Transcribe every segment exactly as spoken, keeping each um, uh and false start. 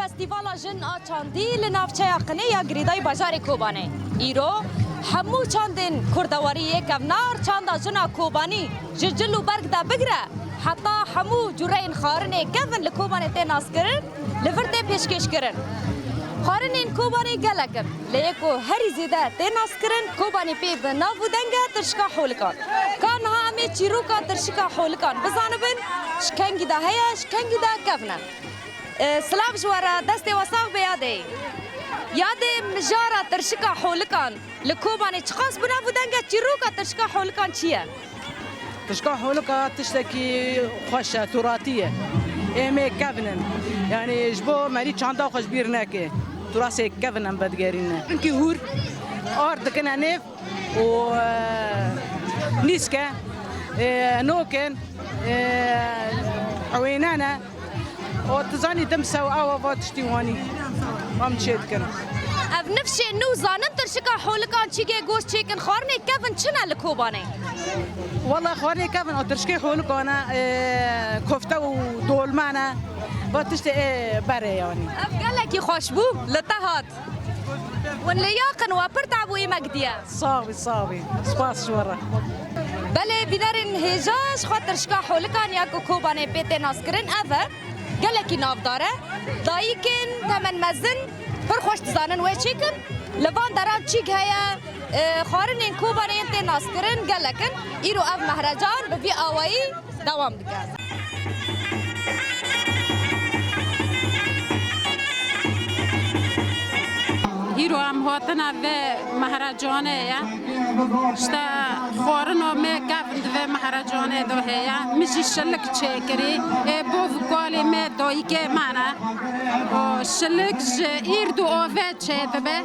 Festîvala Jin a Çandî li navçeya Qinê ya girêdayî bajarê Kobanê. Îro hemû çandên kurdewarî yê kevnar çanda jina Kobanî ji cil û berg de bigire heta hemû cureyên xwarinê kevin li Kobanê tê naskirin, li vir tê pêşkêşkirin. Xwarinên Kobanê gelek in, lê yê ku herî zêde tê naskirin Kobanê pê bi nav û deng e, tirşika holikan. Ka niha em ê çîroka tirşika holikan bizanibin, ji kengî de heye, ji kengî de kevn e. E, silav ji we re, destê we sax be yadê. Yadê, mijara tirşika holikan li Kobanê çiqas bi nav û deng e, çîroka tirşika holikan çi ye? Tirşika holika tiştekî xweş e, turatî ye. Ê me kevin in. Yanî ji bo merî çanda xwe ji bîr neke. Turasê kevin em vedigerîne. Çunkî hûr ar dikine nêv û, e, nîske, e, nokin, e, ewêne ne. O, tu zanî, tim sew awa va tiştî wanî. Em çê dikin. Ev nifşê nû zanin tirşika holikan çîgê goş çêkin, xwarinê kevin çi ne li Kobanê? Wela xwarinê kevin, o tirşikê holikan e, e, kofte û dolma ne. Va tiştê ê berê yanî. Ev gelekî xweş bû, li te hat. Hûn li yaqin we pir tab û îmek diye. Sax bî, sax bî. Spas ji we re. Belê, bînerên hêja ji xwe tirşika holikan ya ku Kobanê pê tê naskirin ev e. Gelekî navdar e. Dayikên temenmezin pir xweş dizanin wê çêkin. Li van deran çîg heye, e, xwarinên Kobanê yên tê naskirin gelek in. Îro ev mehrecan bi vî awayî dewam dike. Îro em hatine vê mehrecanê ye. İşte xwarina me kevin di vê mehrecanê de heye. Min jî şilik çêkirî. Ê bov û kalê me dayikê me ne. O şilik ji îrd û ave çêdibe.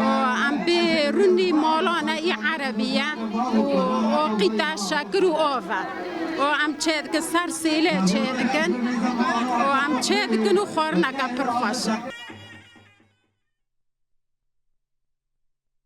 O em bê rûnî mala ne î erebî ye. O, o qîte şekir û av e. O em çêdikin ser sêlê çêdikin. O em çêdikin û xwarineke pir xweş e.